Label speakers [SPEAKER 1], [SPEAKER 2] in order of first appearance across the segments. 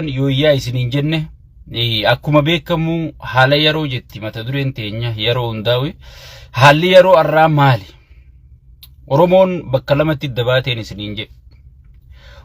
[SPEAKER 1] Yooyyaa isiniin jenne. Akkuma beekamu haala yeroo jetti mata dureen teenya yeroo hundaa'u. Haalli yeroo har'aa maali? Oromoon bakka lamatti dabaateen isiniin jedhe.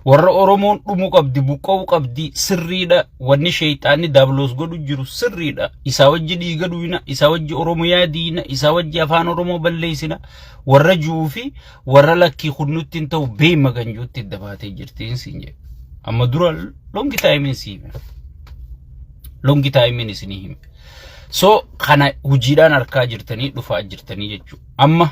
[SPEAKER 1] Warra Oromoon dhumuu qabdi, buqqa'uu qabdi, sirriidha. Wanni sheeyxaanni daabloos godhu jiru sirriidha. Isaa wajji dhiiga dhuyna, isaa wajji Oromiyaa diina, isaa wajji afaan Oromoo balleessina. Warra ji'uu fi warra lakkii kun nutti hin ta'u beema kan jirutti dabaatee jirti siin jedhe. Amma dura long time sii hime. Long time isinii hime. So kana hojiidhaan harkaa jirtanii dhufaa jirtanii jechuudha. Amma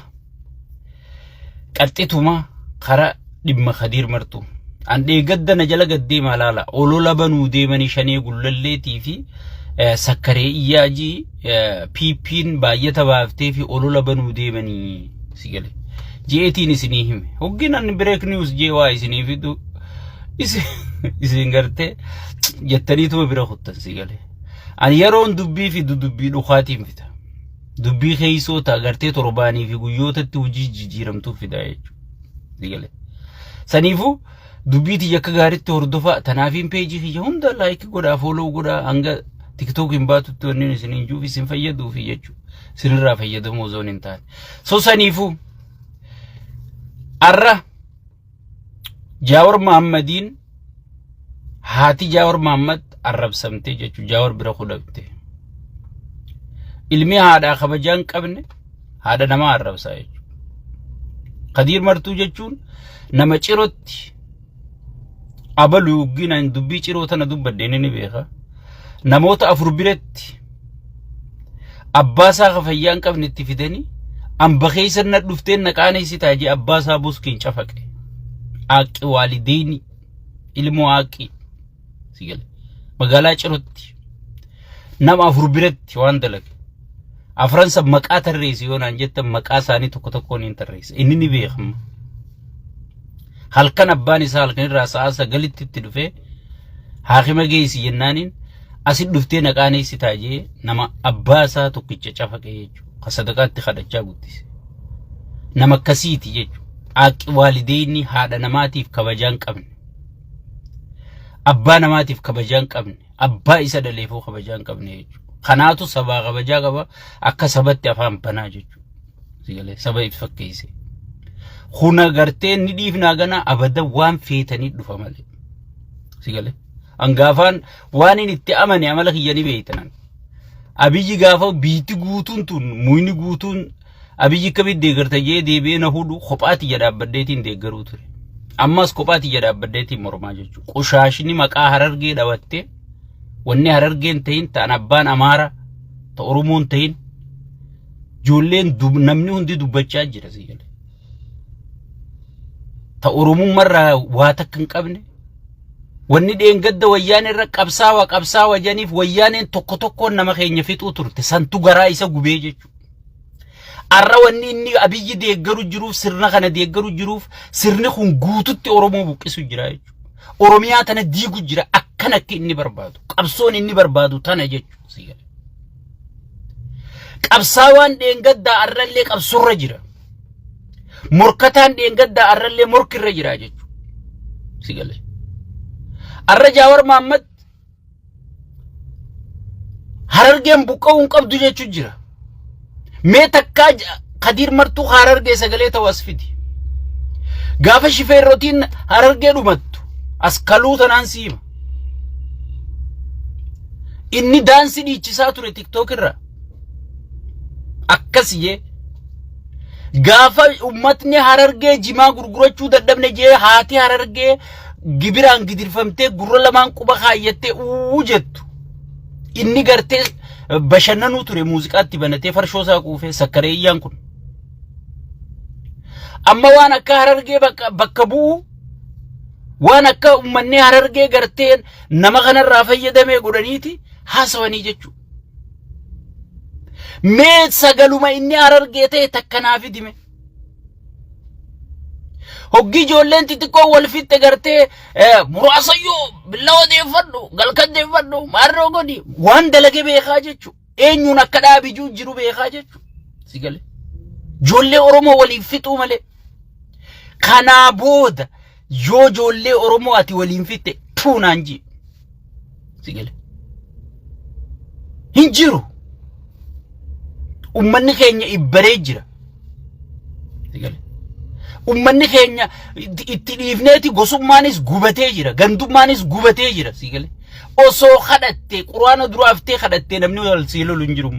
[SPEAKER 1] qaxxituma kara dhimma Kadiir Martuu. An dheegadda na jala gaddeemaa laala. Olola banuu deemanii shanee gullalleetii fi sakkaree iyyaajii PP'n baay'ata baaftee fi olola banuu deemanii si gale. Jeetiin isinii hime. Hoggiin an break news jee waa isinii fidu isin gartee jettaniituma bira kuttan si gale. Ani yeroon dubbii fidu dubbii dhukaatiin fida. Dubbii keessoo ta'a gartee torbaanii fi guyyootatti hojii jijjiiramtuu fida jechuudha. Si gale. Saniifuu dubbii tiyya akka gaariitti hordofaa. Tanaafiin peejii kiyya hunda like godhaa, follow godhaa, hanga TikTok hin baatutti wanni isin hin juuf isin fayyaduufi jechuudha. Isinirraa fayyadamuu osoo hin taane. So saniifuu arra Jaawar Mahaammadiin haati Jaawar Mahaammad arrabsamtee jechuudha. Jaawar bira kudhabte. Ilmi haadhaa kabajaa hin qabne haadha namaa arrabsaa jechuudha. Kadiir Martuu jechuun nama Cirootti abalu yogginaan dubbii Ciroo tana dubbadhe inni ni beeka. Namoota afur biratti abbaa isaa ka fayyaa hin qabne itti fidanii amba keessa na dhufteen na qaaneessitaa jee abbaa isaa buskiin cafaqe. Aaqi waalideeni ilmoo aaqi si gale. Magaalaa Cirootti nama afur biratti waan dalage. Afran san maqaa tarreessi yoo naan jettan maqaa isaanii tokko tokkoon hin tarreessa. Inni ni beekama. Halkan abbaan isaa halkan irraa sa'a 9tti itti dhufee haakima geessi jennaaniin asit dhuftee na qaaneessitaa jee nama abbaa isaa tokkicha cafaqe jechuudha. Ka sadaqaatti kadhachaa guddise. Nama akkasiiti jechuudha. Aaqi waalideenni haadha namaatiif kabajaa hin qabne. Abbaa namaatiif kabajaa hin qabne. Abbaa isa dhaleefuu kabajaa hin qabne jechuudha. Kanaatu sabaa kabajaa qaba akka sabatti afaan banaa jechuudha. Sigalee saba if fakkeesse. Kuna gartee ni dhiifnaa gana abada waan feetanii dhufa malee. Sigalee. Hangaafaan waan inni itti amane amala kiyya ni beektan. Abiyyi gaafa biitti guutuun tun muyni guutuun Abiyyi akkamitti deeggarta jee deebi'ee na hudhu kophaati jedha dhaabbaddeetiin deeggaruu ture. Ammas kophaati jedha dhaabbaddeetiin mormaa jechuudha. Qushaashni maqaa Harargee dhawattee wanni Harargeen ta'in ta'an abbaan Amaara ta Oromoon ta'in ijoolleen namni hundi dubbachaa jira si galee. Ta Oromummarraa waa takka hin qabne wanni dheengadda wayyaanee irra qabsaawa qabsaawa janiif wayyaaneen tokko tokkoon nama keenya fixuu turte santu garaa isa gubee jechuudha. Arra wanni inni Abiyyi deeggaru jiruuf sirna kana deeggaru jiruuf sirni kun guututti Oromoo buqqisu jira jechuudha. Oromiyaa tana diigu jira akkan akka inni barbaadu. Qabsoon inni barbaadu tana jechuudha. Qabsaawaan dheengaddaa arrallee qabsorra jira. Morkataan dheengaddaa arrallee morkirra jira jechuudha. Si galee. Arra Jaawar Mahaammad Harargeen buqqa'uu hin qabdu jechuun jira. Mee takkaa Kadiir Martuu Harargee sagalee ta'u as fidi. Gaafa shifeerrotiin Harargee dhumattu as kaluu tanaan siima. Inni daansii dhiichisaa ture TikTok irra. Akkas jee. Gaafa uummatni Harargee jimaa gurgurachuu dadhabne jee haati Harargee gibiraan gidirfamtee gurra lamaan quba kaayyattee uu jettu. Inni gartee bashannanuu ture muuziqaatti banatee farshoo isaa quufee sakkareeyyaan kun. Amma waan akka Harargee bakka bu'u waan akka uummanni Harargee gartee nama kanarraa fayyadamee godhaniiti haasawanii jechuudha. Mee sagaluma inni Harargee ta'e takka naa fidime. Hoggii ijoolleen xixiqqoo wal fixxe gartee muraasayyoo billawa deeffadhu galkan deeffadhu maarroo godhi waan dalage beekaa jechuudha. Eenyuun akka dhaabijuu jiru beekaa jechuudha. Si galee. Ijoollee Oromoo waliin fixuu malee. Kanaa booda yoo ijoollee Oromoo ati waliin fixxe tuunaan jii. Si gale. Hin jiru. Ummanni keenya ibbaree jira. Si gale. Ummanni keenya itti dhiifneeti gosummaanis gubatee jira. Gandummaanis gubatee jira. Si gale. Osoo kadhattee quraana dura haftee kadhattee namni wal sii lolu hin jiru.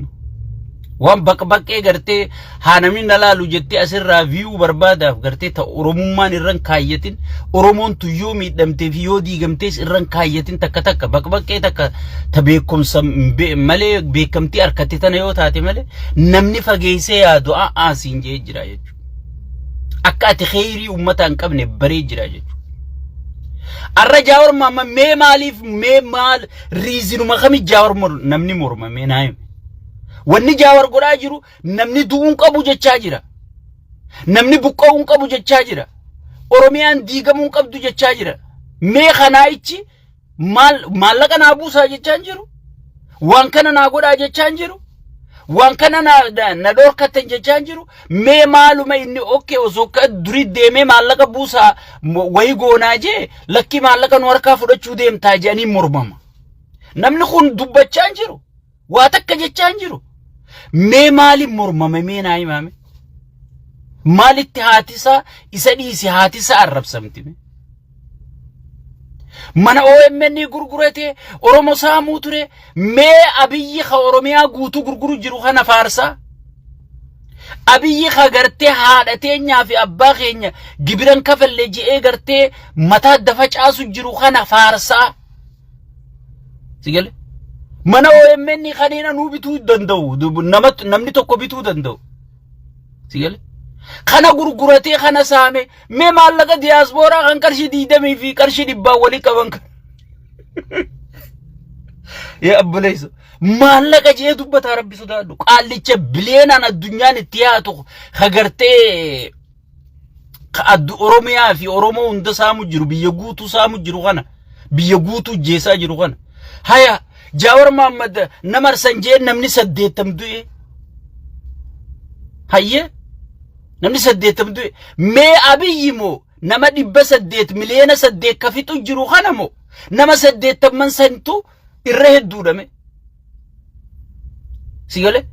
[SPEAKER 1] Waan baqbaqee gartee haa namni na laalu jettee asirraa view barbaadaaf gartee ta Oromummaan irran kaayyatin Oromoon tun yoo miidhamtee fi yoo diigamtees irran kaayyatin takka takka baqbaqee takka ta beekumsa malee beekamtii harkatte tana yoo taate malee namni fageessee yaadu a'aa siin jee jira jechuudha. Akka ati kheyrii uummataa hin qabne baree jira jechuudha. Arra Jaawar Maamma mee maaliif mee maal reasonuma kami Jaawar namni morma mee naa himi. Wanni Jaawar godhaa jiru namni du'uun qabu jechaa jira. Namni buqqa'uun qabu jechaa jira. Oromiyaan diigamuun qabdu jechaa jira. Mee kanaa ichi maal maallaqa naa buusaa jechaa hin jiru. Waan kana naa godhaa jechaa hin jiru. Waan kana na dhorkattan jechaa hin jiru. Mee maaluma inni okkee osoo akka durii deemee maallaqa buusaa wayii goonaa jee lakkii maallaqa nu harkaa fudhachuu deemtaa jedhanii mormama. Namni kun dubbachaa hin jiru. Waa takka jechaa hin jiru. Mee maaliin mormame mee naa himaame? Maalitti haatisaa isa dhiisi haatisaa arrabsamti mee? Mana OMN gurgurate Oromo saamuu ture mee Abiyyi ka Oromiyaa guutuu gurguru jiru kana faarsaa. Abiyyi ka gartee haadha teenyaa fi abbaa keenya gibiran kafalle je'ee gartee mataa dafa caasu jiru kana faarsaa. Si gale? Mana OMN kanneen anuu bituu danda'u namni tokko bituu danda'u. Si gale? Kana gurguratee kana saame mee maallaqa diyaaspooraa kan qarshii 20 fi qarshii 100 walii qaban kan. Yaa obboleessa maallaqa jee dubbataa rabbi sodaadhu qaallicha biliyeenaan addunyaan itti yaatu hagartee ka addu Oromiyaa fi Oromoo hunda saamu jiru biyya guutuu saamu jiru kana biyya guutuu jeesaa jiru kana haya Jaawar Mahammad nama arsan jee namni 80 du'e hayyee namni 80 du'e mee Abiyyi moo nama 800 miliyoona 8 ka fixu jiru kana moo nama 80 santu irra hedduudha mee Si galee?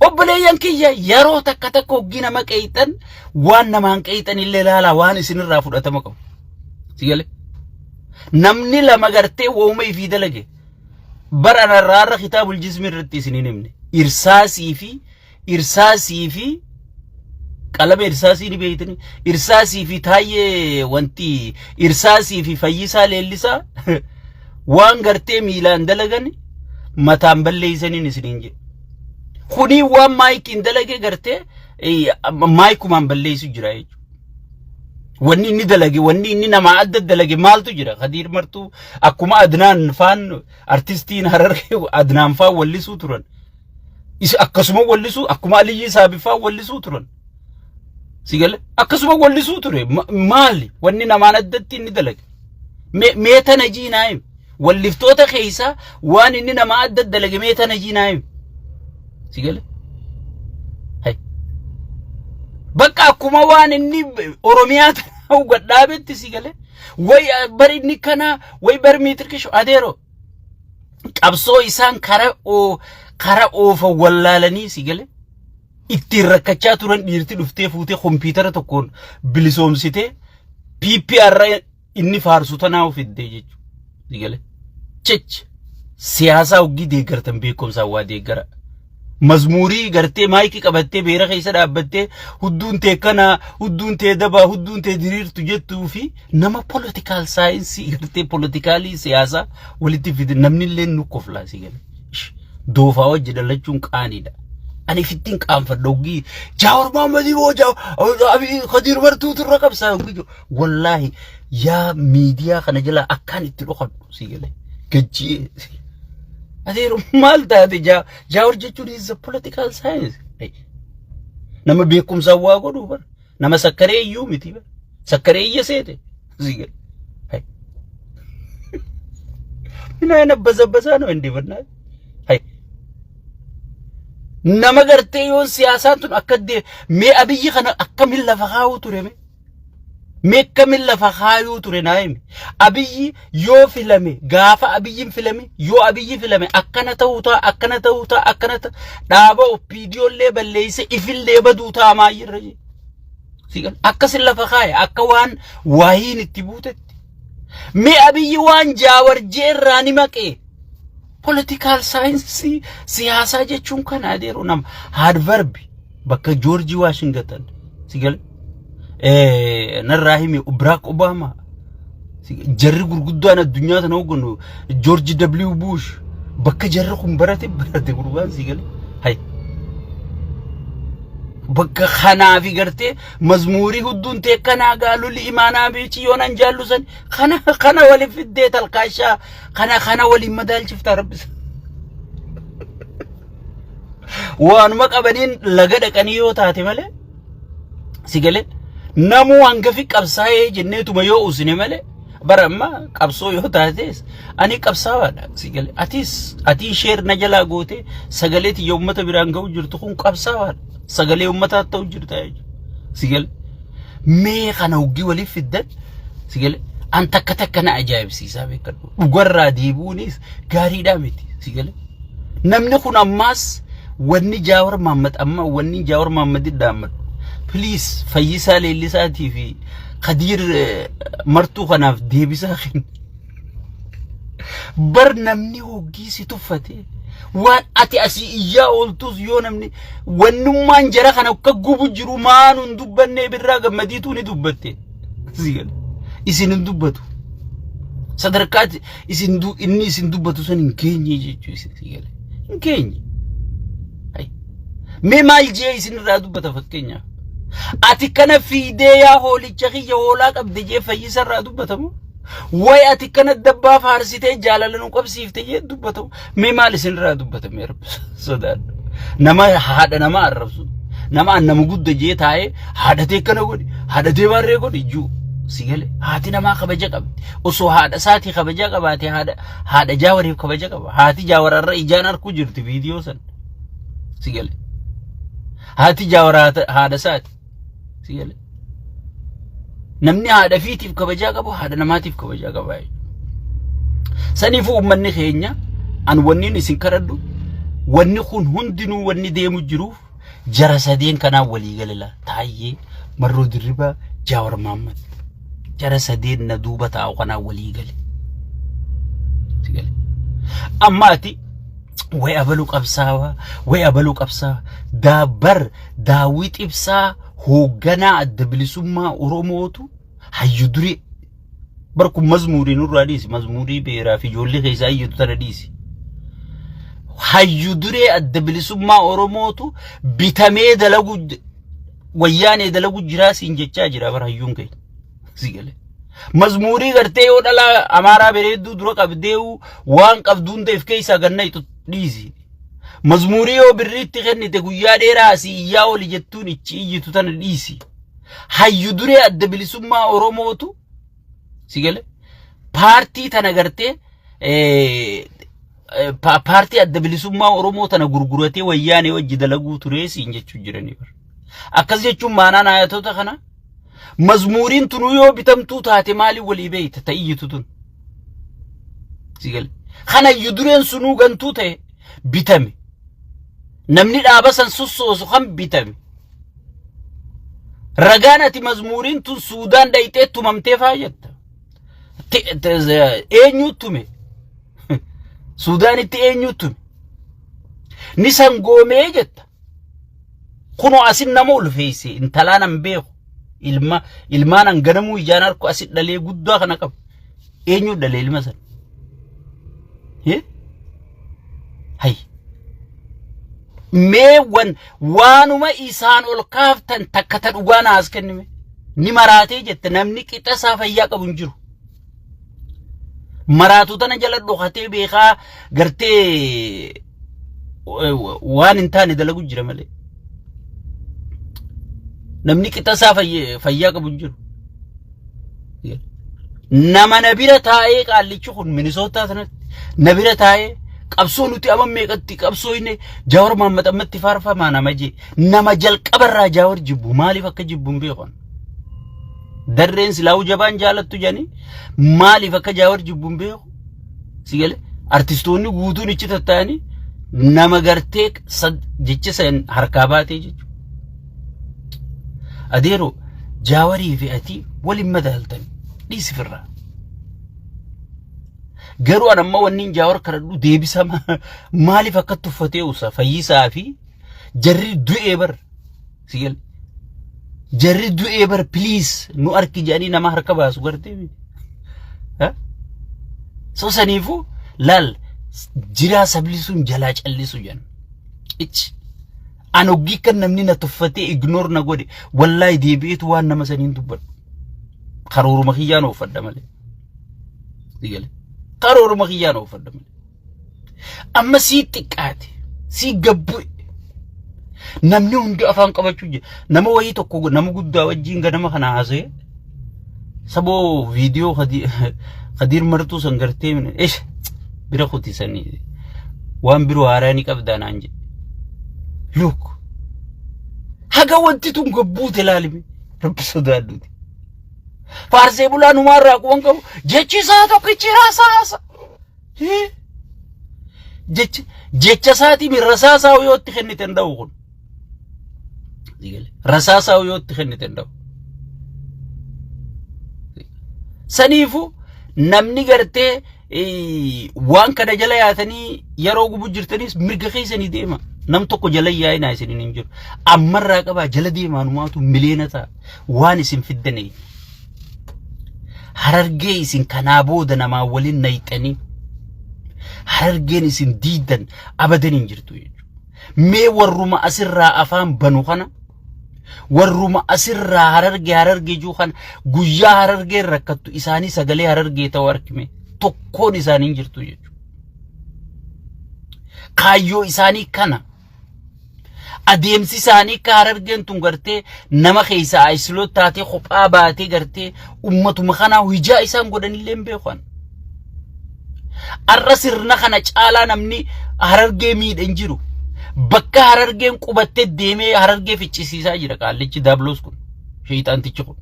[SPEAKER 1] Obboleeyyan kiyya yeroo takka takka hoggii nama qeeyxan waan namaan qeeyxan illee laalaa waan isinirraa fudhatama qabu. Si galee? Namni lama gartee wooma ifii dalage bara narraarra kitaabul jismi irratti isiniin himne. Irsaasii fi qalama irsaasii ni beeytanii irsaasii fi taayyee wanti irsaasii fi fayyisaa leellisaa waan gartee miilaan dalagan mataan balleeysaniin isiniin jedhe. Kunii waan maayikiin dalage gartee maayikumaan balleessu jira jechuudha. Wanni inni dalage wanni inni namaa adda dalage maaltu jira? Kadiir Martuu akkuma Adnaan faan artistiin Harargee Adnaan faan wallisuu turan. Isa akkasuma wallisuu akkuma Aliyyii Saabifaa wallisuu turan. Si gale akkasuma wallisuu ture. Maali wanni namaan addatti inni dalage? Mee tana jii naa himi. Walliftoota keessaa waan inni namaa adda dalage mee tana jii naa himi. Si gale? Hay. Bakka akkuma waan inni Oromiyaa tana gadhaabetti si gale? Way bar inni kana way bar miitirkisho adeeroo. Qabsoo isaan kara oofa wallaalanii si gale ittiin rakkachaa turan dhiirti dhuftee fuutee kompiitara tokkoon bilisoomsitee PPR inni faarsu tanaa ofiddee jechuudha. Si gale chech siyaasaa hoggii deeggartan beekumsaan waa deeggara. Mazmuurii gartee maayikii qabattee beera keessa dhaabbattee hudduun tee kana hudduun tee dabaa hudduun tee diriirtu jettuu fi nama political science gartee politikaalii siyaasaa walitti fide namni illee nu koflaa si gale. Doofaa wajji dhalachuun qaaniidha. Ani ifittiin qaanfadha hoggii Jaawar Mahammadii moo Jaawar Kadiir Martuutu irra qabsaa hoggii jiru. Wallaahi yaa miidiyaa kana jala akkaan itti dhokadhu si gale. Gajji'ee. Adeero maal taate Jaawar jechuun is a political science. Nama beekumsaan waa godhuu bara. Nama sakkaree iyyuu miti bara. Sakkaree iyya seete. Si gale. ምን አይነት በዘበዛ ነው እንዴ? በእናትህ hay nama gartee yoon siyaasaan tun akka mee Abiyyi kana akkamiin lafa kaa'uu ture mee? Meekkamin lafa kaayuu ture naa himi. Abiyyi yoo filame gaafa Abiyyiin filame yoo Abiyyi filame akkana ta'uu ta'a akkana ta'uu ta'a akkana ta'a dhaaba OPDOllee balleeyse ifillee baduu ta'a maayyirra jee. Sigal akkasin lafa kaaya akka waan waahiin itti buutetti. Mee Abiyyi waan Jaawar jeerraa ni maqee. Politikaal saayinsii siyaasaa jechuun kana adeeru nama Haadvarbi bakka Joorjii Waashingatan sigal narraa himi Biraak Obaamaa jarri gurguddaan addunyaa tana hoogganu Joorji W Bush bakka jarri kun barate barate gurbaan sigale hay bakka kanaafi gartee mazmuurii hudduun tee kanaa gaalulli imaanaa beechi yoonan jaallu san kana kana waliin fiddee talkaashaa Kana kana waliin madaalchiftaa rabbisa. Waanuma qabaniin laga dhaqanii yoo taate malee si galee namuu hangafi qabsaa'ee jenneetuma yoo usine malee bara amma qabsoo yoo taates ani qabsaawaadha si galee atis atii sheer na jalaa gootee sagalee tiyya uummata biraan ga'u jirtu kun qabsaawaadha sagalee uummataa ta'u jirta jechuudha si galee Mee kana hoggii waliif fiddan si galee an takka takka na ajaa'ibsiisaa beekadhu. Dhugarraa deebi'uunis gaariidhaa miti si galee. Namni kun ammaas wanni Jaawar Maammad amma wanni Jaawar Maammad dhaammadhu. Please Fayyisaa Leellisaatii fi Kadiir Martuu kanaaf deebisaa kenni. Bar namni hoggii si tuffate waan ati asii iyyaa ooltus yoo namni wannummaan jara kana akka gubu jiru maan hin dubbannee birraa gammadiituu ni dubbatte. Si gala. Isin hin dubbatu. Sadarkaatti isin inni isin dubbatu san hin geenye jechuu isin si gala. Hin geenye. Hai. Mee maal jee isin irraa dubbata fakkeenyaaf. Ati kana fiidee yaa hoolicha kiyya hoolaa qabde jee fayyisa irraa dubbatamu. Way ati kana dabbaa faarsitee jaalala nu qabsiifte jee dubbatamu. Mee maal isin irraa dubbatame rabbi sodaadhu. Nama haadha nama arrabsu. Nama an nama gudda jee taa'ee haadhatee akkana godhi haadhatee baarree godhi juu. Si gale haati namaa kabaja qabdi. Osoo haadha isaatii kabaja qabaate haadha haadha jaawariif kabaja qaba. Haati jaawararra ijaan arkuu jirti viidiyoo san. Si gale. Haati jaawar haadha isaati. Si gale. Namni haadha fiitiif kabajaa qabu haadha namaatiif kabajaa qaba. Saniifuu uummanni keenya an wanniin isin kadhadhu wanni kun hundinuu wanni deemu jiruuf jara sadeen kanaan walii galala Taayyee Marroo Dirribaa Jaawar Mahaammad jara sadeen na duuba taa'u kanaan walii gale. Si gale. Amma ati way abaluu qabsaawaa way abaluu qabsaawaa daabar Daawit Ibsaa hoogganaa adda bilisummaa Oromootu hayyu duree bar kun mazmuurii nurraa dhiisi mazmuurii beeraa fi ijoollee keessaa iyyatu tana dhiisi. Hayyu duree adda bilisummaa Oromootu bitamee dalagu wayyaanee dalagu jiraa siin jechaa jira bar hayyuun keenya. Si galee. Mazmuurii gartee yoo dhalaa Amaaraa bareedduu dura qabdee waan qabdu hunda if keessaa ganna ixu dhiisi. Mazmuurii yoo birriitti kennite guyyaa dheeraa asii iyyaa oli jettuun ichi iyyitu tana dhiisi. Hayyu duree adda bilisummaa Oromootu si gale paartii tana gartee paartii adda bilisummaa Oromoo tana gurguratee wayyaanee wajji dalaguu turee siin jechuu jiranii bara. Akkas jechuun maanaan ayatoota kana mazmuuriin tunuu yoo bitamtuu taate maaliin walii beeyta ta iyyitu tun. Si gale. Kanayyu dureen sunuu gantuu ta'e bitame. Namni dhaaba san sossoosu kan bitame. Ragaan ati mazmuuriin tun Suudaan dhayxee tumamtee faa jetta. Eenyu tume? Suudaanitti eenyu tume? Ni sangoomee jetta. Kunoo asin nama ulfeesse intalaan an beeku ilma ilmaan an ganamuu ijaan arku asin dhalee guddaa kana qabu. Eenyu dhalee ilma sana? Hay. Mee wan waanuma isaan ol kaaftan takka ta dhugaa naas kennime. Ni maraatee jette namni qixa isaa fayyaa qabu hin jiru. Maraatuu tana jala dhokatee beekaa gartee waan hin taane dalagu jira malee. Namni qixa isaa fayyaa qabu hin jiru. Nama na bira taa'ee qaallichi kun Minisootaa sanatti na bira taa'ee qabsoo nuti amma meeqatti qabsoo inni Jaawar Mahammad ammatti faarfamaa nama jee nama jalqabarraa Jaawar jibbu maaliif akka jibbu hin beeku. Darreen silaa'uu jabaan jaalattu jedhanii maaliif akka Jaawar jibbu hin beeku. Si galee artistoonni guutuun ichi tatta'anii nama gartee jecha san harkaa baatee jechuudha. Adeeroo Jaawarii fi ati waliin madaaltan dhiisi firraa. Garuu an amma wanni Jaawar kadhadhu deebisa maaliif akka tuffatee usa fayyisaa fi jarri du'ee bar si gale. Jarri du'ee bar please nu arki jedhanii nama harka baasu gartee miti. So saniifuu laal jiraa sabli sun jalaa callisu jedhan. Ichi. An hoggii kan namni na tuffatee ignore na godhe wallaahi deebi'eetu waan nama saniin dubbadhu. Karooruma kiyyaan ooffadha malee. Sigale. Karooruma kiyyaan ooffadha malee. Amma sii xiqqaate sii gabbu'e. Namni hundi afaan qabachuu jira. Nama wayii tokko nama guddaa wajjin ganama kana haasa'e saboo viidiyoo Khadiir Martuu san gartee ish bira kuti sanii waan biroo haaraa ni qabdaa naan jedhe. Look haga wanti tun gabbuute laalime rabbi sodaadhuuti. Faarsee bulaan humaarraa quban qabu jechi isaa tokkichi rasaasa. Jecha jecha isaatiin rasaasaa yoo itti kennite hin dha'u kun. Rasaasaa yoo itti kennite hin dha'u. Saniifuu namni gartee waan kana jala yaatanii yeroo gubu jirtanis mirga keessanii deema. Nam tokko jala yaa'inaa isiniin hin jiru. Ammarraa qabaa jala deemaa numaatu miliyoona ta'a. Waan isin fiddanii. Harargee isin kanaa booda namaa waliin nayxanii harargeen isin diidan abadan hin jirtu jechuudha. Mee warruma asirraa afaan banu kana warruma asirraa harargee harargee jiru kana guyyaa harargeen rakkattu isaanii sagalee harargee ta'uu argime tokkoon isaanii hin jirtu jechuudha. Kaayyoo isaanii kana adeemsi isaanii akka harargeen tun gartee nama keessaa ayisiloo taatee kophaa baatee gartee ummatuma kanaa hijaa isaan godhanillee hin beekan. Arra sirna kana caalaa namni harargee miidhe hin jiru. Bakka harargeen qubattee deemee harargee ficcisiisaa jira qaallichi daabloos kun sheeyxaantichi kun.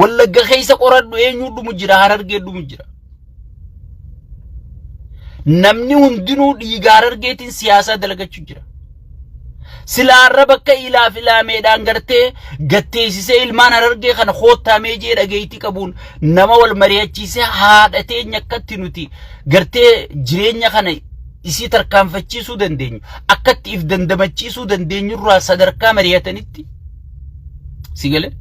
[SPEAKER 1] Wallagga keessa qoradhu eenyuu dhumu jira harargee dhumu jira. Namni hundinuu dhiiga harargeetiin siyaasaa dalagachuu jira. Silaa har'a bakka ilaaf ilaameedhaan gartee gatteessisee ilmaan harargee kana koottaamee jee dhageettii qabuun nama wal mari'achiisee haadha teenya akkatti nuti gartee jireenya kana isii tarkaanfachiisuu dandeenyu akkatti if dandamachiisuu dandeenyurraa sadarkaa mari'atanitti si galee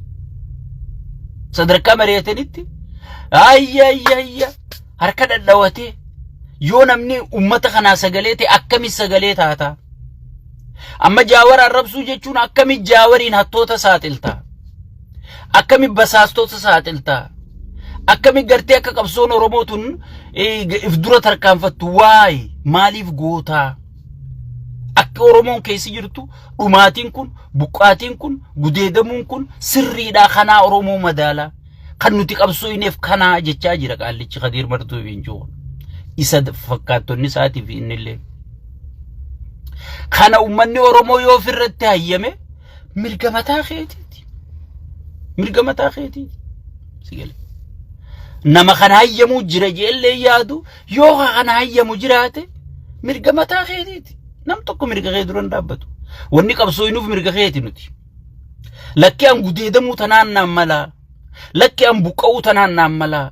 [SPEAKER 1] sadarkaa mari'atanitti ayya ayya ayya harka dhadhawatee yoo namni ummata kanaa sagalee ta'e akkami sagalee taata amma jaawar arrabsuu jechuun akkami jaawariin hattoota saaxilta akkami basaastota saaxilta akkami gartee akka qabsoon oromoo tun if dura tarkaanfattu waay maaliif gootaa akka oromoon keessi jirtu dhumaatiin kun buqqaatiin kun gudeedamuun kun sirriidhaa kanaa oromoo madaalaa kan nuti qabsooyneef kanaa jechaa jira qaallichi Khadiir Martuu Fincoo isa fakkaattonni isaatii fi innillee. Kana uummanni Oromoo yoo ofirratti hayyame mirga mataa keetiiti. Mirga mataa keetiiti. Si gale. Nama kana hayyamuu jira jeellee yaadu yoo kana hayyamu jiraate mirga mataa keetiiti. Nam tokko mirga kee dura hin dhaabbatu. Wanni qabsooynuuf mirga keeti nuti. Lakki an gudeedamuu tanaan naan malaa. Lakki an buqqa'uu tanaan naan malaa.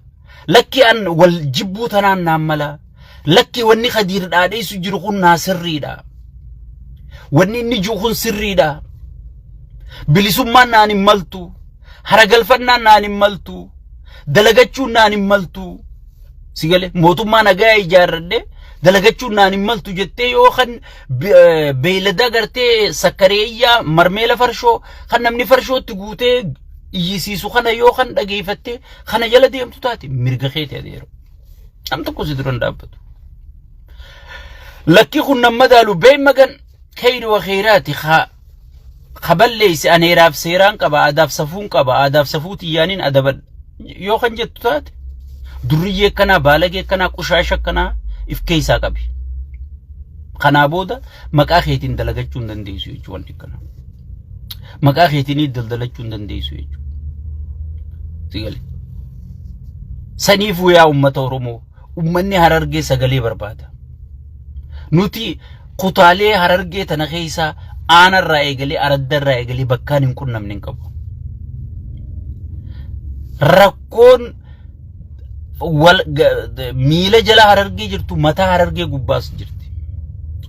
[SPEAKER 1] Lakki an wal jibbuu tanaan naan malaa. Lakki wanni Khadiir dhaadheessu jiru kun naa sirriidha. Wanni inni jiru kun sirriidha. Bilisummaan naan hin maltu. Haragalfannaan naan hin maltu. Dalagachuun naan hin maltu. Si galee mootummaa nagaa ijaarradhe dalagachuun naan hin maltu jettee yoo kan beeylada gartee sakkareeyyaa marmeela farshoo kan namni farshootti guutee iyyisiisu kana yoo kan dhageeffattee kana jala deemtu taate mirga keeti adeero. Nam tokko si dura hin dhaabbatu. Lakki kun nan madaalu beeymagan kheyri wa kheyraati haa ka balleeyse an heeraaf seeraan qaba aadaaf safuun qaba aadaaf safuu tiyyaaniin adabadha yoo kan jettu taate durriyyee akkanaa baalagee akkanaa qushaasha akkanaa if keessaa qabi. Kanaa booda maqaa keetiin dalagachuu hin dandeessu jechuudha wanti akkanaa. Maqaa keetiin daldalachuu hin dandeessu jechuudha. Si gale. Saniifuu yaa uummata Oromoo, uummanni Harargee sagalee barbaada. Nuti kutaalee Harargee tana keessaa aanarraa eegalee araddarraa eegalee bakkaan hin qunnamne hin qabu. Rakkoon wal miila jala Harargee jirtu mataa Harargee gubbaas jirti.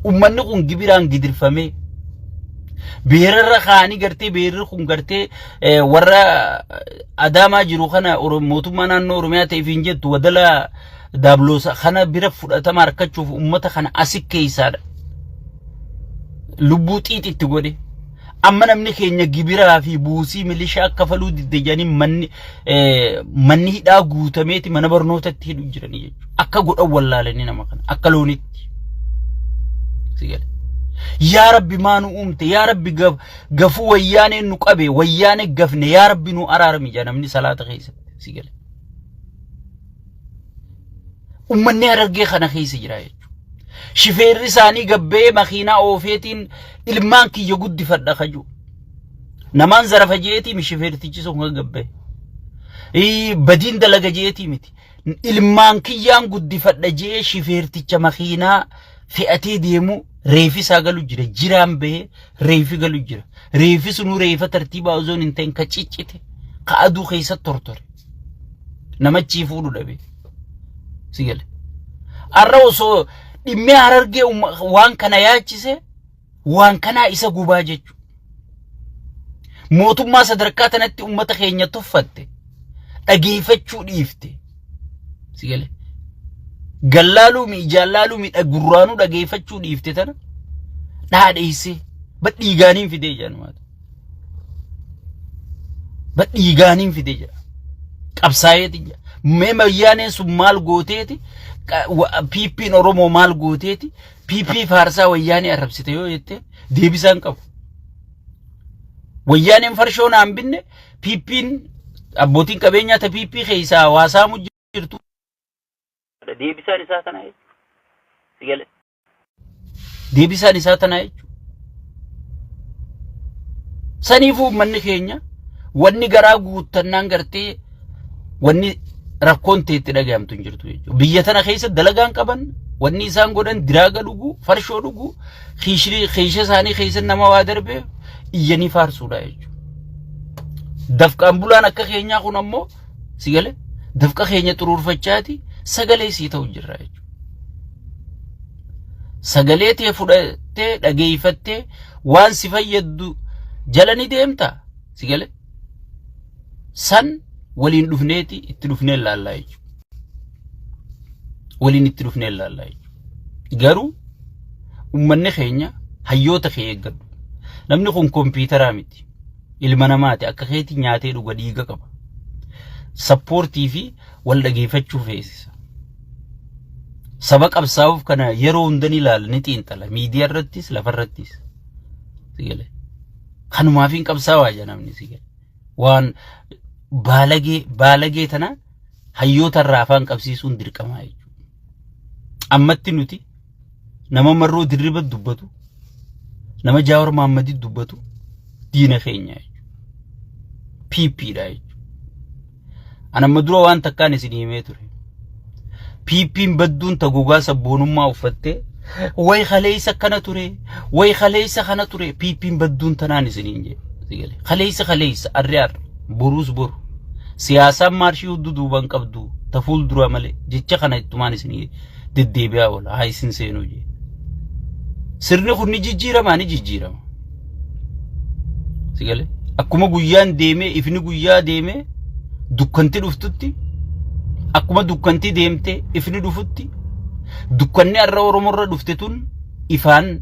[SPEAKER 1] Uummanni kun gibiraan gidirfamee beerarra kaanii gartee beerri kun gartee warra Adaamaa jiru kana mootummaa naannoo Oromiyaa ta'eef hin jettu wadala daabloosa kana bira fudhatama harkachuuf uummata kana asi keessaadha. Lubbuu xiixitti godhe. Amma namni keenya gibiraa fi buusii milishaa akka faluu didde jedhanii manni manni hidhaa guutameeti mana barnootatti hidhu jiranii jechuudha. Akka godhan wallaalanii nama kana akka loonitti. Si gale. Yaa Rabbi maa nu uumte, yaa Rabbi gafuu wayyaaneen nu qabe, wayyaanee gafne, yaa Rabbi nu araarami jedha namni salaata keessatti. Si gale. Uummanni Harargee kana keessa jira jechuudha. Shifeerri isaanii gabbee makiinaa oofeetiin ilmaan kiyya guddifadha kaju. Namaan zarafa jeetii mi shifeertichi sun kan gabbee. Badiin dalaga jeetii miti. Ilmaan kiyyaan guddifadha jee shifeerticha makiinaa fe'atee deemu reefi isaa galu jira. Jiraan bahee reefi galu jira. Reefi sunuu reefa tartiibaa osoo hin ta'in ka ciccite ka aduu keessa tortore. Namachii fuudhu dhabe. Si gale. Har'a osoo dhimmee Harargee waan kana yaachise waan kanaa isa gubaa jechuudha. Mootummaa sadarkaa tanatti uummata keenya tuffatte dhageeffachuu dhiifte. Si gale. Gallaaluu mi ijaallaaluu mi gurraanuu dhageeffachuu dhiifte tana dhaadheessee badhiigaaniin fidee jedhan. Badhiigaaniin fidee jedha. Qabsaa'eeti jedha. Mee wayyaaneen sun maal gooteeti? PP'n Oromoo maal gooteeti? PP faarsaa wayyaanee arrabsite yoo jette deebisaan qabu. Wayyaaneen farshoo naan binne, PP'n abbootiin qabeenyaa ta PP keessaa waa saamu jirtu. Deebisaan isaa kana jechuudha. Si galee? Deebisaan isaa tanaa jechuudha. Saniifuu uummanni keenya wanni garaa guuttannaan gartee wanni rakkoon teetti dhagahamtu hin jirtu jechuudha. Biyya tana keessa dalagaan qaban wanni isaan godhan diraaga dhuguu, farshoo dhuguu, kiisha isaanii keessa nama waa darbee iyyanii faarsuudha jechuudha. Dafqaan bulaan akka keenyaa kun ammoo si galee dafqa keenya xuruurfachaati sagalee sii ta'u jirra jechuudha. Sagalee tee fudhattee dhageeffattee waan si fayyaddu jala ni deemta si galee san waliin dhufneeti itti dhufnee ilaallaa jechuudha. Waliin itti dhufnee ilaallaa jechuudha. Garuu uummanni keenya hayyoota kee eeggadhu. Namni kun kompiitaraa miti. Ilma namaati akka keetii nyaatee dhuga dhiiga qaba. Sappoortii fi wal dhageeffachuu feesisa. Saba qabsaa'uuf kana yeroo hunda ni ilaala, ni xiinxala, miidiyaa irrattis lafa irrattis. Si galee. Kanumaaf hin qabsaa'aa jedha namni si galee. Waan baalagee baalagee tana hayyoota irraa afaan qabsiisuun dirqamaa jechuudha. Ammatti nuti nama Marroo Dirriba dubbatu, nama Jaawar Mahammadii dubbatu diina keenya jechuudha. PP dha jechuudha. An amma dura waan takkaan isin himee ture. PP'n badduun ta gogaa sabboonummaa uffattee way kaleessa kana ture, way kaleessa kana ture, PP'n badduun tanaan isiniin jedhe. Si galee. Kaleessa kaleessa, arri arra, boruus boru. Siyaasaan maarshii hudduu duuban qabdu ta fuuldura malee jecha kana ittumaan isinii deddeebi'aa oola haa isin seenuu jee. Sirni kun ni jijjiirama ni jijjiirama. Si galee? Akkuma guyyaan deemee ifni guyyaa deemee dukkanti dhuftutti, akkuma dukkanti deemtee ifni dhufutti, dukkanni har'a Oromoorra dhufte tun ifaan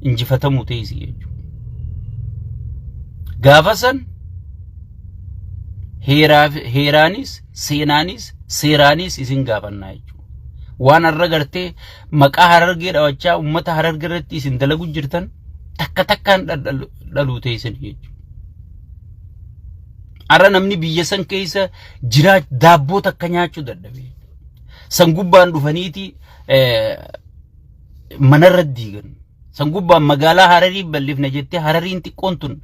[SPEAKER 1] injifatamuu teessi jechuudha. Gaafa san heeraanis seenaanis seeraanis isin gaafannaa jechuudha. Waan har'a gartee maqaa Harargee dhawachaa uummata Harargee irratti isin dalagu jirtan takka takkaan dhaluu teessan jechuudha. Har'a namni biyya san keessa jiraa daabboo takka nyaachuu dadhabe. San gubbaan dhufaniiti manarra diigan. San gubbaan magaalaa Hararii bal'ifna jettee Harariin xiqqoon tun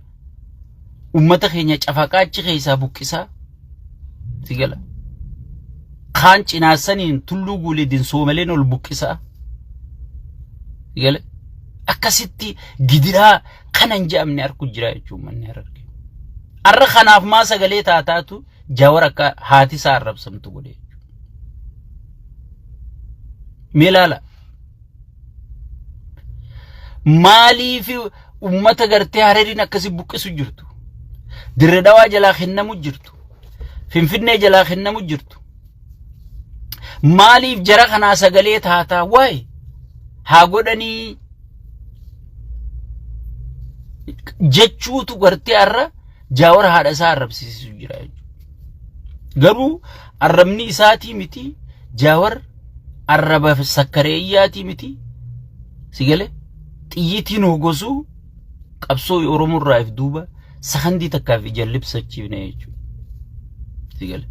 [SPEAKER 1] uummata keenya cafaqaa achi keessaa buqqisaa. Si gala. Kaan cinaassaniin tulluu guuleedin soomaleen ol buqqisaa. Si gala. Akkasitti gidiraa kana hin je'amne arku jira jechuun manni Harargee. Arra kanaaf maa sagalee taataatu Jawar akka haati isaa arrabsamtu godhe jechuudha. Mee ilaala. Maaliif ummata gartee Harariin akkasi buqqisu jirtu? Dirre Dhawaa jalaa kennamu jirtu. Finfinnee jalaa kennamu jirtu. Maaliif jara kanaa sagalee taataa waa'ee haa godhanii jechuutu gartee har'a Jaawar haadha isaa arrabsiisu jira jechuudha. Garuu arrabni isaatii miti Jaawar arraba sakkareeyyaatii miti si gale xiyyitiin hogosuu qabsoo Oromoo irraa if duuba sakandii takkaaf ija libsachiifne jechuudha. Si gale.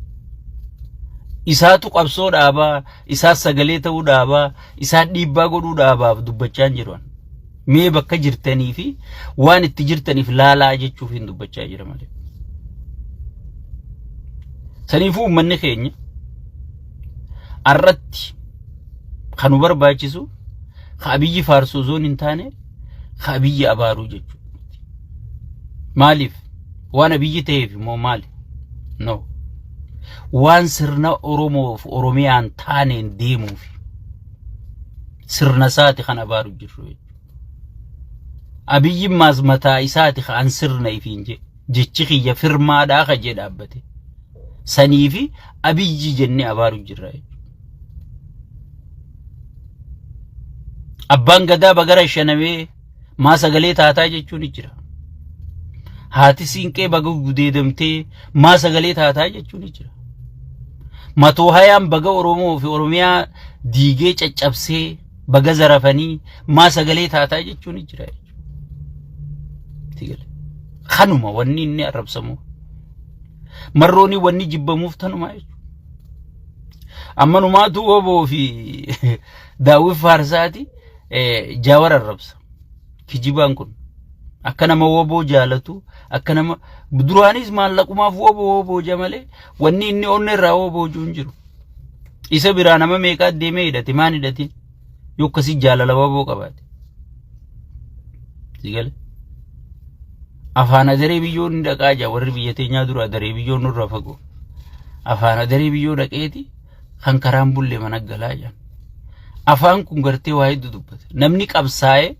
[SPEAKER 1] Isaatu qabsoo dhaabaa, isaa sagalee ta'uu dhaabaa, isaa dhiibbaa godhuu dhaabaaf dubbachaa hin jiru. Mee bakka jirtanii fi waan itti jirtaniif laalaa jechuuf hin dubbachaa jira malee. Saniifuu uummanni keenya arratti kan nu barbaachisu ka Abiyyi faarsuu osoo hin taane ka Abiyyi abaaruu jechuudha. Maaliif? Waan Abiyyi ta'eef immoo maali? No. Waan sirna Oromoof Oromiyaan taaneen deemuufi. Sirna isaati kan abaaru jirru jechuudha. Abiyyi maas mataa isaati kan sirna ifiin jedhe. Jechi kiyya firmaadhaa ka jee dhaabbate. Saniifi Abiyyi jennee abaaru jirra jechuudha. Abbaan gadaa bagara shanamee maa sagalee taataa jechuun ni jira. Haati siinqee baga gudeedamtee maa sagalee taataa jechuun ni jira. Matoo hayaan baga Oromoo fi Oromiyaa diigee caccabsee baga zarafanii maa sagalee taataa jechuun ni jira jechuudha. Kanuma wanni inni arrabsamu. Marrooni wanni jibbamuuf tanuma jechuudha. Amma numaatu woboo fi daawwii faarsaati Jaawar arrabsa. Kijibaan kun akka nama woboo jaalatu akka nama duraanis maallaqumaaf woboo woboo ja malee wanni inni onnee irraa woboo jiru hin jiru. Isa biraa nama meeqaa deemee hidhate maan hidhatin yoo akkasii jaalala woboo qabaate. Si gale? Afaan adaree biyyoon ni dhaqaa jaa warri biyya teenyaa dura adaree biyyoon nurra fagoo. Afaan adaree biyyoo dhaqeeti kan karaan bulle mana galaa jaan. Afaan kun gartee waa hedduu dubbata. Namni qabsaa'ee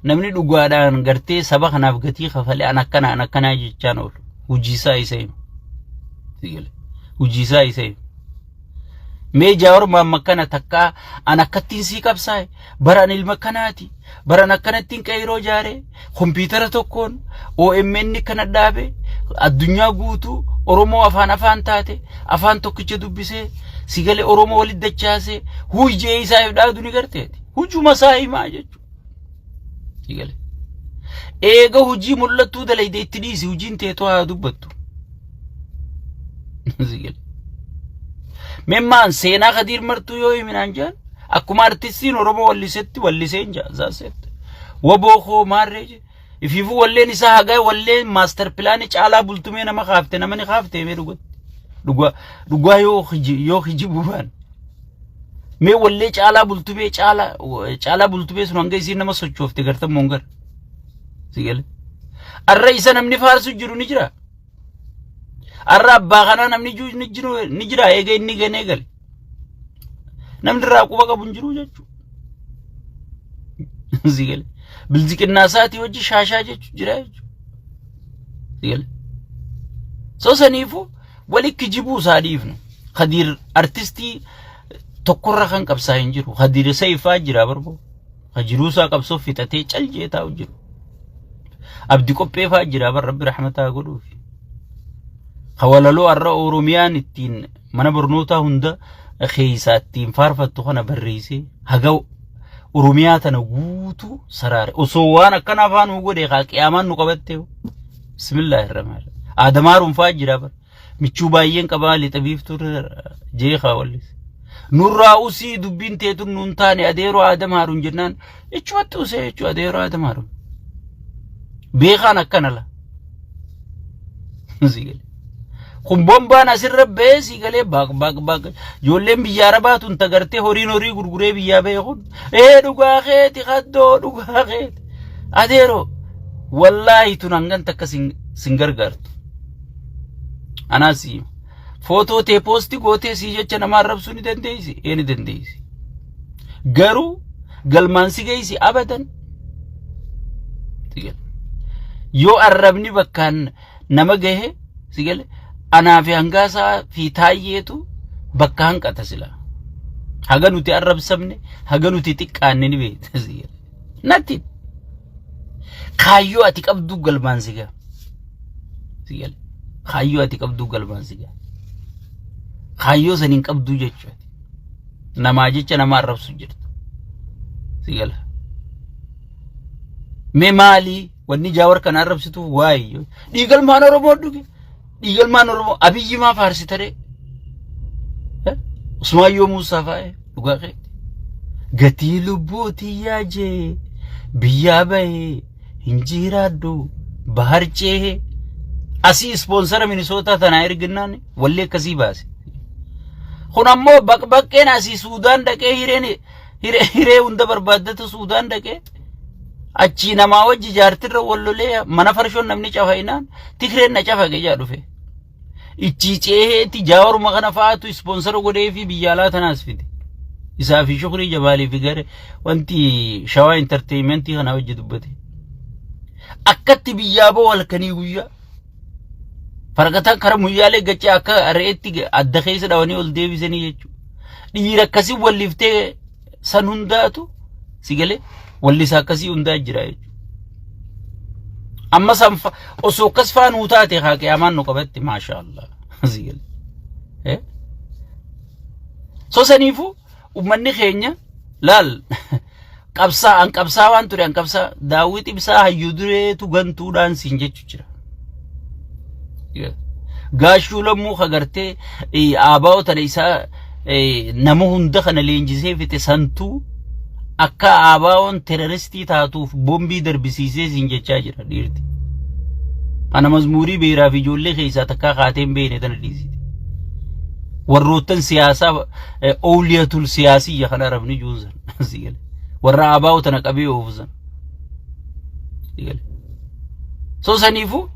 [SPEAKER 1] namni dhugaadhaan gartee saba kanaaf gatii kafalee an akkana an akkanaa jechaan oolu. Hojiisaa isa hima. Hojiisaa isa hima. Mee Jaawar Maamma kana takkaa an akkattiin sii qabsaa'e bara an ilma kanaati bara an akkanattiin qeyroo jaare kompiitara tokkoon OMN kana dhaabe addunyaa guutuu Oromoo afaan afaan taate afaan tokkicha dubbisee sigalee Oromoo walitti dachaasee hujee isaa dhaadu ni garteeti hujuma isaa himaa jechuudha. Sigalee. Eega hojii mul'attuu dalayde itti dhiisi hojiin teetoo haa dubbattu. Sigalee. Memmaan seenaa Kadiir Martuu yoo himinaan jaan akkuma artistiin Oromoo wallisetti walliseen jaa zaasetti. Waboo koo maarree jee. Ifiifuu walleen isaa hagaa walleen maaster pilaanii caalaa bultumee nama kaafte nama ni kaafte mee dhugatti. Dhugaa dhugaa yoo yoo kijibuu baan. Mee wallee caalaa bultumee caalaa caalaa bultumee sun hanga isiin nama sochoofte gartan moongar. Si gale. Arra isa namni faarsu jiru ni jira. Arra abbaa kanaa namni jiru ni jiru ni jira eega inni ganee gale. Namni irraa quba qabu hin jiru jechuudha. Si gale. Bilziqinnaa isaatii hojii shaashaa jechuun jira jechuudha. Si gale. So saniifuu wali kijibuu isaa dhiifnu. Kadiir artistii tokkorra kan qabsaa hin jiru. Kadiir Saifaa jira barboo. Ka jiruu isaa qabsoo fixatee cal jee taa'u jiru. Abdi qophee fa'aa jira bar rabbi rahmataa godhuufi. Ka walaloo har'a Oromiyaan ittiin mana barnootaa hunda keessaa ittiin faarfattu kana barreessee haga Oromiyaa tana guutuu saraare. Osoo waan akkana afaan nu godhe kaa qiyaamaan nu qabatte. Bismillaahi rahmaani. Aadamaaruun fa'aa jira bar. Michuu baay'een qabaa lixa biiftuu jeeqaa wallis. Nurraa usii dubbiin teetun nuun taane adeeroo Aadam Haaruun jennaan jechumatti usee jechuu adeeroo Aadam Haaruun. Beekaan akkana la. Kun bombaan asirra ba'ee sii galee baaq baaq baaq ijoolleen biyya arabaa tun tagartee horiin horii gurguree biyyaa ba'e kun ee dhugaa keeti kaddoo dhugaa keeti adeeroo wallaahi tun hangan takka sin gargaartu. Anaas footoo tee poosti gootee sii jecha nama arrabsuu ni dandeessi ee ni dandeessi. Garuu galmaan si geessi abadan. Yoo arrabni bakkaan nama gahe si gale anaa fi hangaasaa fi taayyeetu bakka hanqata sila. Haga nuti arrabsamne haga nuti xiqqaanne ni beekta si gale. Natti kaayyoo ati qabduu galmaan si gaha. Si gale kaayyoo ati qabduu galmaan si gaha. Kaayyoo san hin qabduu jechuudha. Namaa jecha nama arrabsu jirta. Si gala. Mee maalii wanni jaawar kana arrabsituuf waayee dhiigalmaan Oromoo dhuge dhiigalmaan Oromoo Abiyyi maa faarsita ree? Usmaayyoo Muusaa faa'ee dhugaa keeti. Gatii lubbuu tiyyaa jee biyyaa bahee hin jiraadhu bahar ceehee asii ispoonsara Minisootaa tanaa erginnaan wallee akkasii baase. Kun ammoo baqbaqqeen asii Suudaan dhaqee hireen hiree hiree hunda barbaaddatu Suudaan dhaqee achii namaa wajji jaartirra wal lolee mana farshoon namni cafa'inaan tikreen na cafaqe jaa dhufe. Ichii ceeheeti jaawaruma kana fa'aatu ispoonsara godhee fi biyya alaa tanaas fide. Isaa fi Shukrii Jabaalii fi gare wanti shawaa intarteeyimentii kana wajji dubbate. Akkatti biyyaa ba'u halkanii guyyaa. Faraqataan kara muyyaalee gacee akka re'eetti adda keessa dhawanii ol deebisanii jechuudha. Dhiira akkasii walliftee san hundaatu si galee wallisa akkasii hundaa jira jechuudha. Amma san osoo akkas faa nuu taate haa qiyaamaan nu qabatte maasha Allah. Si galee. So saniifuu uummanni keenya laal qabsaa an qabsaa waan ture an qabsaa daawwit ibsaa hayyuu dureetu gantuudhaan siin jechu jira. Gaashuu lammuu kagartee aabaa'oo tana isaa nama hunda kana leenjisee fixe santuu akka aabaa'oon teroristii taatuuf bombii darbisiisee siin jechaa jira dhiirti. Ana mazmuurii beeraa fi ijoollee keessaa takkaa kaatee hin beekne tana dhiisite. Warroottan siyaasaa oowliyatul siyaasiyya kan arabni juunsan. Warra aabaa'oo tana qabee oofusan. So saniifuu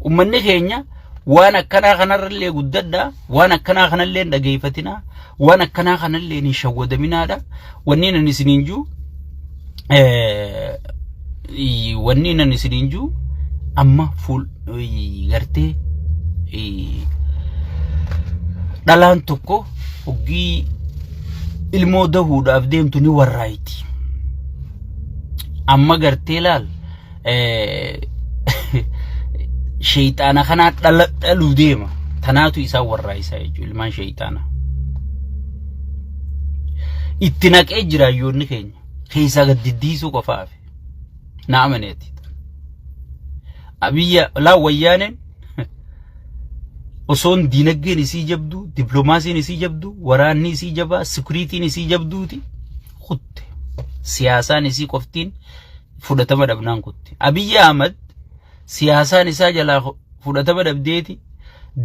[SPEAKER 1] uummanni keenya waan akkanaa kanarrallee guddadhaa, waan akkanaa kanallee hin dhageeffatinaa, waan akkanaa kanallee hin shawwadaminaadha. Wanni nan isiniin jiru wanni nan isiniin jiru amma fuul gartee dhalaan tokko hoggii ilmoo dahuudhaaf deemtu ni warraayiti. Amma gartee laal sheeyxaana kanaa dhala dhaluu deema. Tanaatu isaan warraayisaa jechuudha ilmaan sheeyxaana. Itti naqee jira hayyoonni keenya. Keessaa gad diddiisuu qofa hafe. Na amaneeti. Abiyya laa wayyaaneen osoon diinagdeen isii jabduu, dippiloomaasiin isii jabduu, waraanni isii jabaa, sikuriitiin isii jabduuti kutte. Siyaasaan isii qoftiin fudhatama dhabnaan kutte. Abiyyi Ahmad siyaasaan isaa jalaa fudhatama dhabdeeti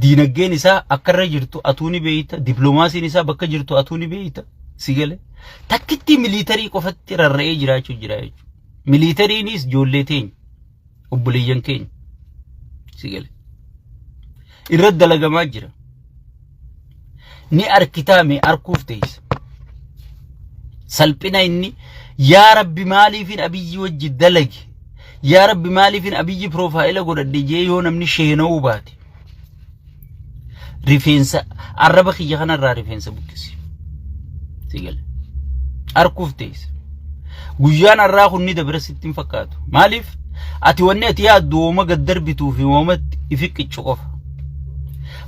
[SPEAKER 1] diinagdeen isaa akka irra jirtu atuu ni beeyta, dippiloomaasiin isaa bakka jirtu atuu ni beeyta. Si gale takkitti miliitarii qofatti rarra'ee jiraachuu jira jechuudha. Miliitariinis ijoollee teenya. Obboleeyyan keenya. Si gale. Irra dalagamaa jira. Ni arkitaa mee arkuuf teessa. Salphina inni yaa Rabbi maaliifin Abiyyi wajji dalage yaa Rabbi maaliifin Abiyyi piroofaayila godhadhe jee yoo namni sheena'uu baate. Rifeensa arraba kiyya kanarraa rifeensa buqqisi. Si gale. Arkuuf teessa. Guyyaan har'aa kun ni dabra sitti hin fakkaatu. Maaliif? Ati wanni ati yaaddu wooma gad darbituu fi woomatti ifi qiccu qofa.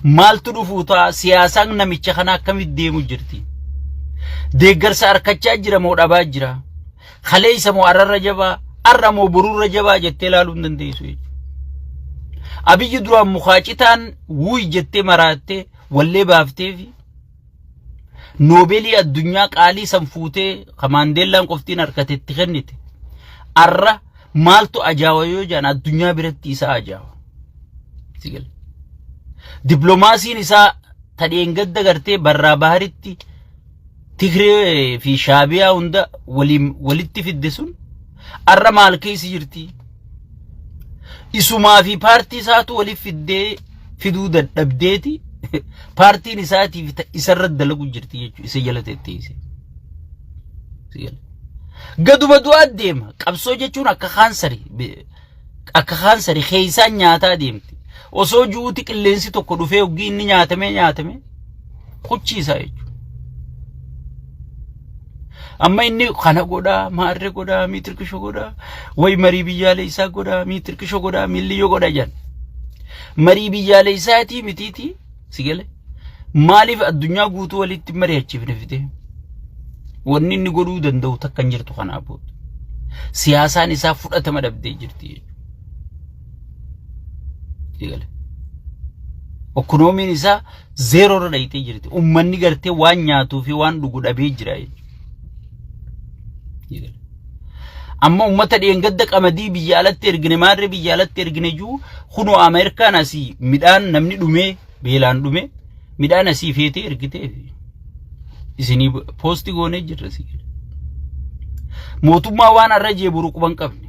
[SPEAKER 1] Maaltu dhufuu ta'a siyaasaan namicha kana akkamitti deemu jirti? Deeggarsa harkachaa jira moo dhabaa jira? Kaleessa moo arrarra jabaa? Arra moo borurra jabaa jettee ilaaluu hin dandeessu jechuudha. Abiyyi duraan mukaa citaan wuuy jettee maraattee wallee baaftee fi noobeelii addunyaa qaalii san fuutee ka Maandeellaan qoftiin harkate itti kennite. Arra maaltu ajaawa yoo jedhan addunyaa biratti isa ajaawa. Si gale. Dippiloomaasiin isaa tadheengadda gartee barraa baharitti Tigree fi Shaabiyaa hunda waliin walitti fidde sun arra maal keessa jirti? Isumaa fi paartii isaatu waliif fiddee fiduu dadhabdeeti paartiin isaatiif isarra dalagu jirti jechuudha isa jala tetteesse. Gaduma du'aa deema. Qabsoo jechuun akka kaansari akka kaansari keessaan nyaataa deemti. Osoo ju'uuti qilleensi tokko dhufee hoggii inni nyaatamee nyaatamee kuchiisaa jechuudha. Amma inni kana godhaa, maarree godhaa, miitirkisho godhaa, wayi marii biyyaalessaa godhaa, miitirkisho godhaa, miilliyyoo godhaa jedhan. Marii biyyaalessaatii mitiitii si gale. Maaliif addunyaa guutuu walitti mari'achiifne fide? Wanni inni godhuu danda'u takka hin jirtu kanaa booda. Siyaasaan isaa fudhatama dhabdee jirti jechuudha. Si gale. Okonoomiin isaa zeeroo irra dhayitee jirti. Uummanni gartee waan nyaatuu fi waan dhugu dhabee jira jechuudha. Amma uummata dheengadda qamadii biyya alatti ergine maarree biyya alatti ergine jiru kunoo Ameerikaan asii midhaan namni dhumee beelaan dhume midhaan asii feetee ergitee isinii poostii goonee jirra si mootummaa waan arra jeeburu quban qabne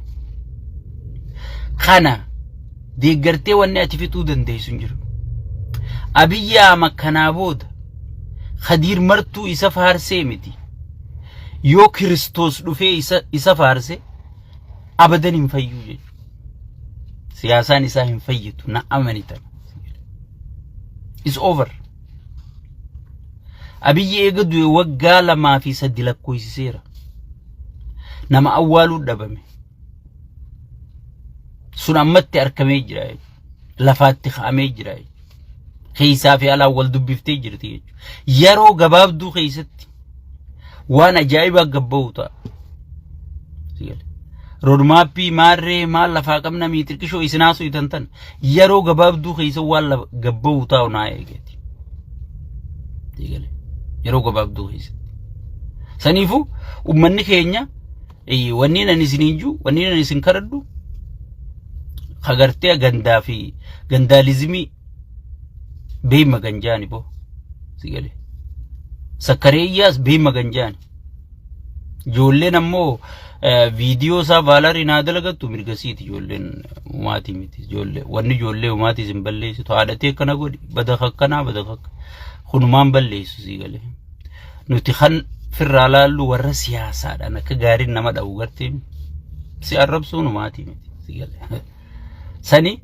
[SPEAKER 1] kana deeggartee wanni ati fixuu dandeessu hin jiru. Abiyyi Ahmad kanaa booda Khadiir martuu isa faarsee miti. Yoo Kiristoos dhufee isa, isa faarse abadan hin fayyuu jechuudha. Siyaasaan isaa hin fayyitu na amani tana. It's over. Abiyyi eega du'e waggaa 2 fi 3 lakkoofsiseera. Nama awwaaluu dhabame. Sun ammatti argamee jira jechuudha. Lafaatti kaa'amee jira jechuudha. Keessaa fi alaan wal dubbiftee jirti jechuudha. Yeroo gabaabduu keessatti waan ajaa'ibaa gabba'u ta'a. Roadmapii maarree maal lafaa qabna miitirqishoo isin haasoo itan tan yeroo gabaabduu keessa waan gabba'u taa'u naa eegati. Yeroo gabaabduu keessatti. Saniifuu uummanni keenya wanni ani isiniin jiru wanni ani isin kadhadhu kagartee gandaa fi gandaalizimii beema ganjaani boo si galee sakkareeyyaas beema ganjaani ijoolleen ammoo viidiyoo isaa vaalarii naa dalagattu mirgasiiti. Ijoolleen umaatii miti, ijoollee wanni ijoollee umaatii isin balleessitu haadhatee akkana godhi bada akkanaa bada akka kunumaan balleessu si galee. Nuti kan firraa laallu warra siyaasaadhaan akka gaariin nama dha'u gartee si arrabsuun umaatii miti si galee. Sani